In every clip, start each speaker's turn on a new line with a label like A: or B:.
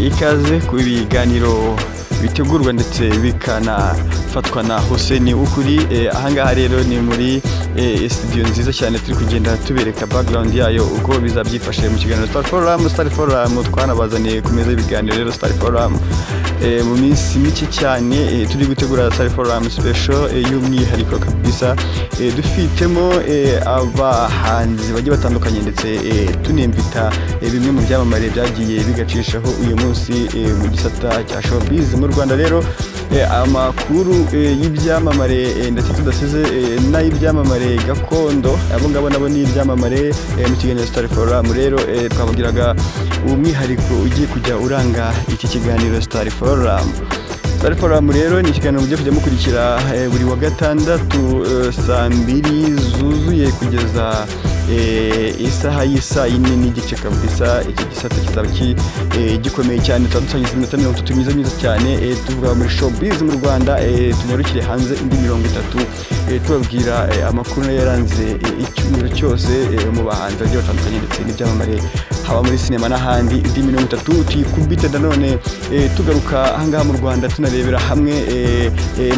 A: Ikaze ku biganiro bitegurwa ndetse bikanafatwa na Hussein Ukuri. Ahangaha rero ni muri studio nziza cyane, turi kugenda tubereka background yayo uko bizabyifashe mu kiganiro Star Forum. Star Forum twanabazaniye ku meza y'ibiganiro rero. Star Forum, mu minsi mike cyane turi gutegura Star Forum special y'umwihariko kabisa, dufitemo abahanzi bagiye batandukanye, ndetse tunemvita bimwe mu byamamare byagiye bigacishaho uyu munsi mu gisata cya showbiz mu Rwanda. Rero amakuru y'ibyamamare, ndetse tudasize n'ay'ibyamamare gakondo, abo ngabo nabo ni ibyamamare. Mu kiganiro Star Forum rero twababwiraga umwihariko ugiye kujya uranga iki kiganiro Star Forum. Star Forum rero ni ikiganiro mugiye kujya mukurikira buri wa gatandatu, saa 2 zuzuye kugeza isaha y'isaa 4:30 kabisa. Iki gisata kizaba gikomeye cyane. Tuba dusangiza iminota 30 myiza myiza cyane, tuvuga muri showbiz mu Rwanda, tunyarukire hanze indi 30, tubabwira amakuru nayo yaranze icyumweru cyose mu bahanzi bagiye batandukanye ndetse n'ibyamamare, haba muri sinema n'ahandi. Indi 30 tuyikubite nanone tugaruka ahangaha mu Rwanda, tunarebera hamwe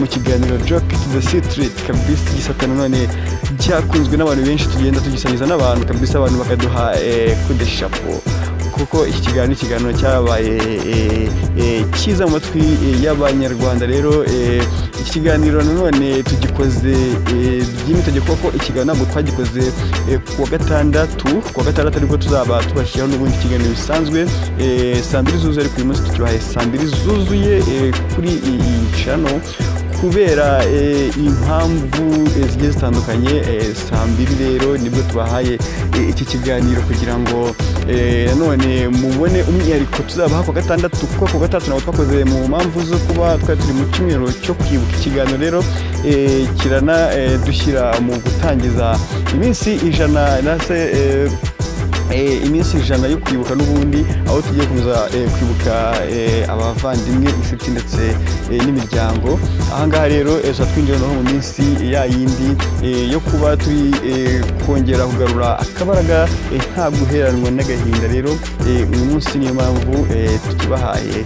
A: mu kiganiro Joke to the Street kabisa, igisata nanone cyakunzwe n'abantu benshi, tugenda tugisangiza n'abantu kabisa, abantu bakaduha coup de chapeau, kuko iki kiganiro ni ikiganiro cyabaye cyiza mu matwi y'Abanyarwanda. Rero iki kiganiro nanone tugikoze by'imitegeko, kuko ikiganiro ntabwo twagikoze ku wa gatandatu. Ku wa gatandatu ariko tuzaba tubashyiraho n'ubundi ikiganiro bisanzwe saa 2 zuzuye, ariko uyu munsi tukibahaye saa 2 zuzuye kuri iyi channel kubera impamvu zigiye zitandukanye. Saa 2 rero nibwo tubahaye iki kiganiro kugira ngo nanone mubone umwihariko tuzabaha ku wa gatandatu, kuko ku wa gatandatu ntabwo twakoze mu mpamvu zo kuba twari turi mu cyumweru cyo kwibuka. Ikiganiro rero kirana dushyira mu gutangiza iminsi 100 na se iminsi 100 yo kwibuka n'ubundi, aho tugiye gukomeza kwibuka abavandimwe, inshuti ndetse n'imiryango. Ahangaha rero tuba twinjira noneho mu minsi ya yindi yo kuba turi kongera kugarura akabaraga, nta guheranwa n'agahinda. Rero uyu munsi niyo mpamvu tukibahaye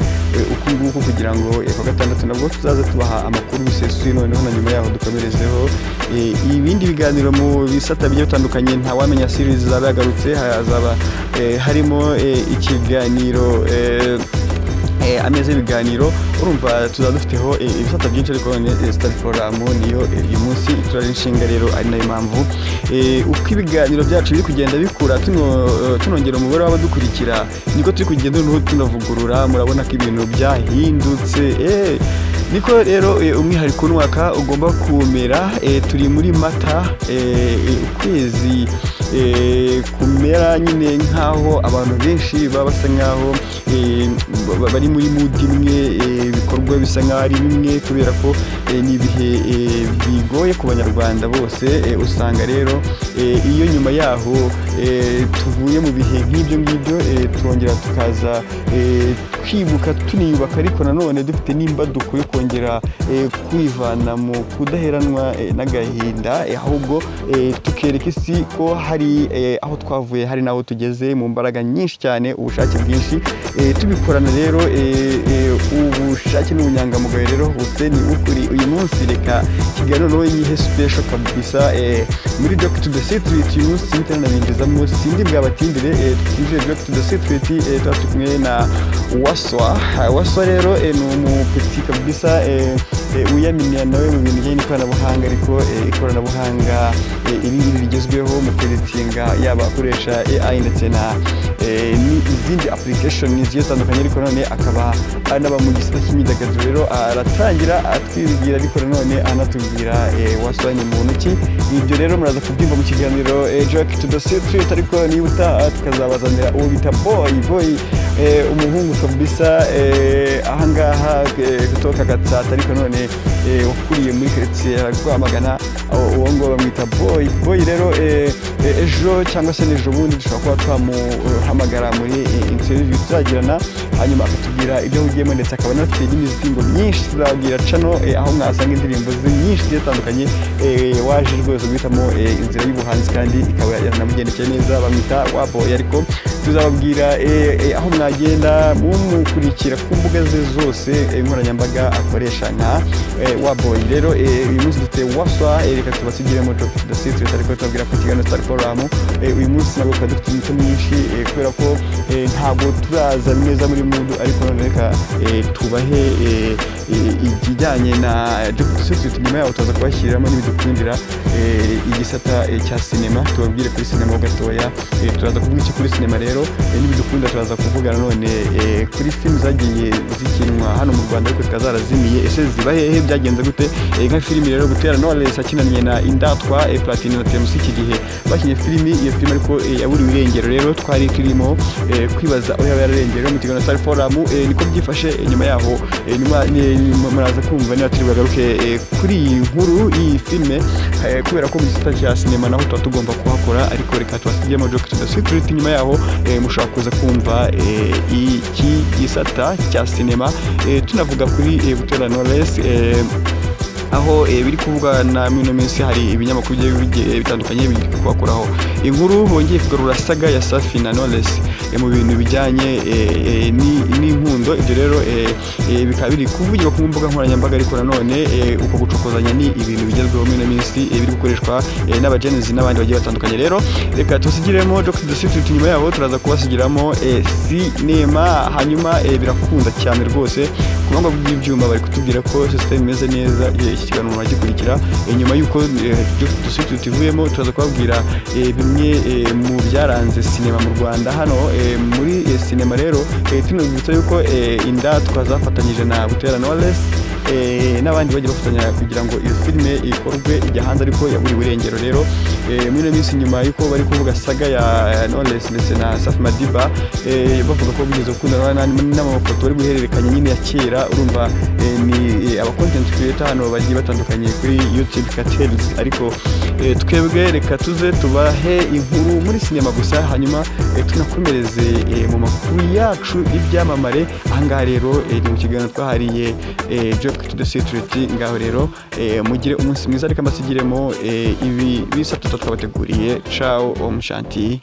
A: uku nguku, kugira ngo ku wa gatandatu nabwo tuzaze tubaha amakuru bisesuye, noneho na nyuma yaho dukomerezeho ibindi biganiro mu bisata bigiye bitandukanye. Ntawamenya, series zaba yagarutse, hazaba harimo ikiganiro ameza y'ibiganiro. Urumva tuzaba dufiteho ibisata byinshi, ariko none Star Forum niyo uyu munsi turari inshinga. Rero ari nayo mpamvu uko ibiganiro byacu biri kugenda bikura, tunongera umubare w'abadukurikira, niko turi kugenda noneho tunavugurura. Murabona ko ibintu byahindutse. Niko rero umwihariko w'umwaka ugomba kumera. Turi muri Mata, ukwezi kumera nyine nk'aho abantu benshi baba basa nk'aho bari muri mood imwe, ibikorwa bisa nk'aho ari bimwe, kubera ko ni ibihe bigoye ku Banyarwanda bose. Usanga rero iyo nyuma yaho tuvuye mu bihe nk'ibyo ngibyo, turongera tukaza twibuka, tuniyubaka, ariko nanone dufite n'imbaduko yo kongera kwivana mu kudaheranwa n'agahinda, ahubwo tukereka isi ko hari aho twavuye, hari n'aho tugeze mu mbaraga nyinshi cyane, ubushake bwinshi, tubikorana rero ubushake n'ubunyangamugayo. Rero Hussein Ukuri uyu munsi reka kiganiro noneho yihe special kabisa muri Joke to the Street. Uyu munsi nabinjizamo, sindi bwabatindire, twinjire Joke to the Street. Tuba turi kumwe na Waswa. Waswa rero ni umupeti kabisa wiyaminiya nawe mu bintu bijyanye n'ikoranabuhanga, ariko ikoranabuhanga iri ngiri rigezweho mu kweditinga, yaba akoresha AI ndetse na n'izindi application zigiye zitandukanye, ariko none akaba anaba mu gisata cy'imyidagaduro. Rero aratangira atwibwira, ariko nanone anatubwira Waswa ni muntu ki. Ibyo rero muraza kubyumva mu kiganiro Joke to the Street, ariko niba utaha tukazabazanira uwo bita Boy Boy, umuhungu kabisa ahangaha kutoka Gatsata, ariko none wakuriye muri quartier ya Rwamagana. Uwo nguwo bamwita Boy Boy. Rero ejo cyangwa se n'ejo bundi dushobora kuba twamuhamagara muri interview tuzagirana, hanyuma akatubwira ibyo ahugiyemo, ndetse akaba anafite n'imizingo myinshi. Tuzababwira channel aho mwasanga indirimbo ze nyinshi zigiye zitandukanye. Waje rwose guhitamo inzira y'ubuhanzi kandi ikaba yaranamugendekeye neza, bamwita wa Boy, ariko tuzababwira aho mwasanga Mwagenda mumukurikira ku mbuga ze zose nkoranyambaga akoresha nka Waboy. Rero uyu munsi dufite Waswa. Reka tubasigiremo Joke to the Street, ariko tubabwira ko ikiganiro Star Forum uyu munsi ntabwo twari dufite imico myinshi, kubera ko ntabwo turaza neza muri mood, ariko none reka tubahe ikijyanye na Joke to the Street. Nyuma yaho tuza kubashyiriramo n'ibidukundira igisata cya sinema, tubabwire kuri sinema ho gatoya. Turaza kuvuga iki kuri sinema rero? N'ibidukunda turaza kuvuga nanone kuri filime zagiye zikinwa hano mu Rwanda ariko zikaba zarazimiye. Ese ziba hehe? Byagenze gute? Nka filimi rero Butera Knowless akinanye na Indatwa, Platini na TMC, iki gihe bakinye filimi, iyo filimi ariko yaburiwe irengero. Rero twari turimo kwibaza aho yaba yararengeye. Mu kiganiro Star Forum niko byifashe. Nyuma yaho muraza kumva niba turi bagaruke kuri iyi nkuru y'iyi filime, kubera ko mu gisata cya sinema naho tuba tugomba kuhakora. Ariko reka tubasigemo Joke to the Street. Nyuma yaho mushobora kuza kumva iki gisata cya sinema, tunavuga kuri Butera Knowless, aho biri kuvuga na mino minsi hari ibinyamakuru bigiye bigiye bitandukanye biri kubakoraho inkuru, bongeye kugarura saga ya Safi na Knowless mu bintu bijyanye n'inkundo. Ibyo rero bikaba biri kuvugirwa ku mbuga nkoranyambaga, ariko nanone uko gucokozanya ni ibintu bigezweho muri ino minsi, biri gukoreshwa n'aba Gen Z n'abandi bagiye batandukanye. Rero reka tusigiremo Joke to the Street. Nyuma yaho turaza kubasigiramo sinema. Hanyuma birakunda cyane rwose. Ku buhanga bw'ibyuma bari kutubwira ko system imeze neza. Iki kiganiro muragikurikira. Nyuma y'uko Joke to the Street ivuyemo, turaza kubabwira bimwe mu byaranze sinema mu Rwanda hano. Muri sinema rero tunabibutsa yuko Indatwa zafatanyije na Butera Knowless n'abandi bagiye bafatanya kugira ngo iyo filime ikorwe, ijya hanze, ariko yaburiwe irengero. Rero muri ino minsi, nyuma y'uko bari kuvuga saga ya Knowless ndetse na Safi Madiba, bavuga ko bigeze gukundana n'amafoto bari guhererekanya nyine ya kera, urumva ni aba content creator hano bagiye batandukanye kuri YouTube Cartels. Ariko twebwe reka tuze tubahe inkuru muri sinema gusa, hanyuma tunakomereze mu makuru yacu y'ibyamamare. Ahangaha rero ni mu kiganiro twahariye Joke to the Street. Ngaho rero mugire umunsi mwiza. Reka mbasigiremo ibi bisata twabateguriye. Ciao, omushanti.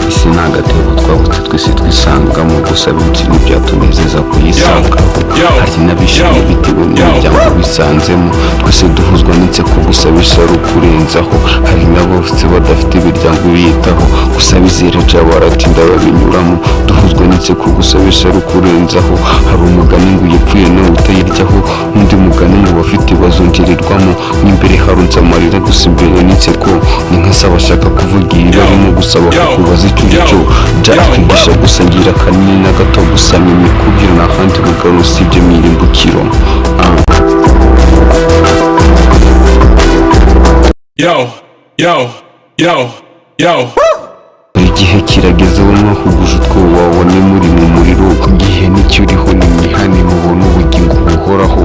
B: Isi ni agatebo twabutse twese twisangamo, gusa benshi ntibyatunezeza kuyisangaho. Hari n'abishimye bitewe n'imiryango bisanzemo. Twese duhuzwa n'inseko, gusa bisa ari ukurenzaho. Hari n'abavutse badafite imiryango ibitaho, gusa bizera baratinda babinyuramo. Duhuzwa n'inseko, gusa bisa ari ukurenzaho. Hari umugani ngo uyipfuye nawe utayiryaho, n'undi mugani ngo bafite bazongererwamo. N'imbere harunze amarira, gusa imbere n'inseko. Ni nka se abashaka kuvuga ibi barimo gusaba kukubaza icyo uri cyo. Byakwigisha gusa ngira kanini na gato, gusa mimikubiro nta handi rugaro usibye mu irimbukiro. Ah.
C: Yo, yo, yo, yo.
B: Igihe kirageze, wowe mwahuguje utwo wabone muri mu muriro. Igihe nicyo uriho, nimwihane mubone ubugingo buhoraho.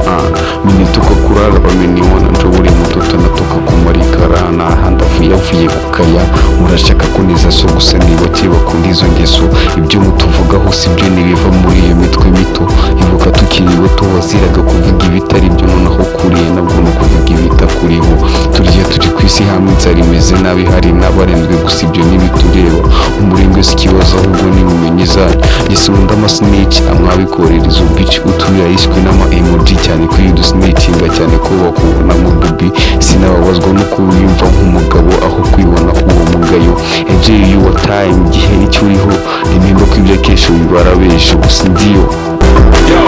B: Ah, minituka kurara bameniwana nshobore mutoto natoka kumarikara nahandi avuye avuye kukaya. Murashaka kuneza so, gusa ni bake bakunda izo ngeso. Ibyo mutuvugaho si byo, ntibiva muri iyo mitwe mito. Ibuka tukiri bato waziraga kuvuga ibitari byo, noneho kuriye nabwo ni ukuvuga ibitakuriho. Turya turi ku isi hamwe, inzara imeze nabi, hari n'abarenzwe, gusa ibyo ntibitureba. Umurengwe si ikibazo, ahubwo ni ubumenyi zanyu. Njye ama snitch amwabikorera izo bitch uturira yiswe n'ama emoji, cyane ko iyo udusnitchinga cyane ko bakubonamo bubi. Sinababazwa no kuwiyumva nk'umugabo aho kwibona uwo mugayo. Enjoy your time, igihe nicyo uriho. Remember ko ibyo akenshi bibara benshi, gusa ndiyo.
C: Yo.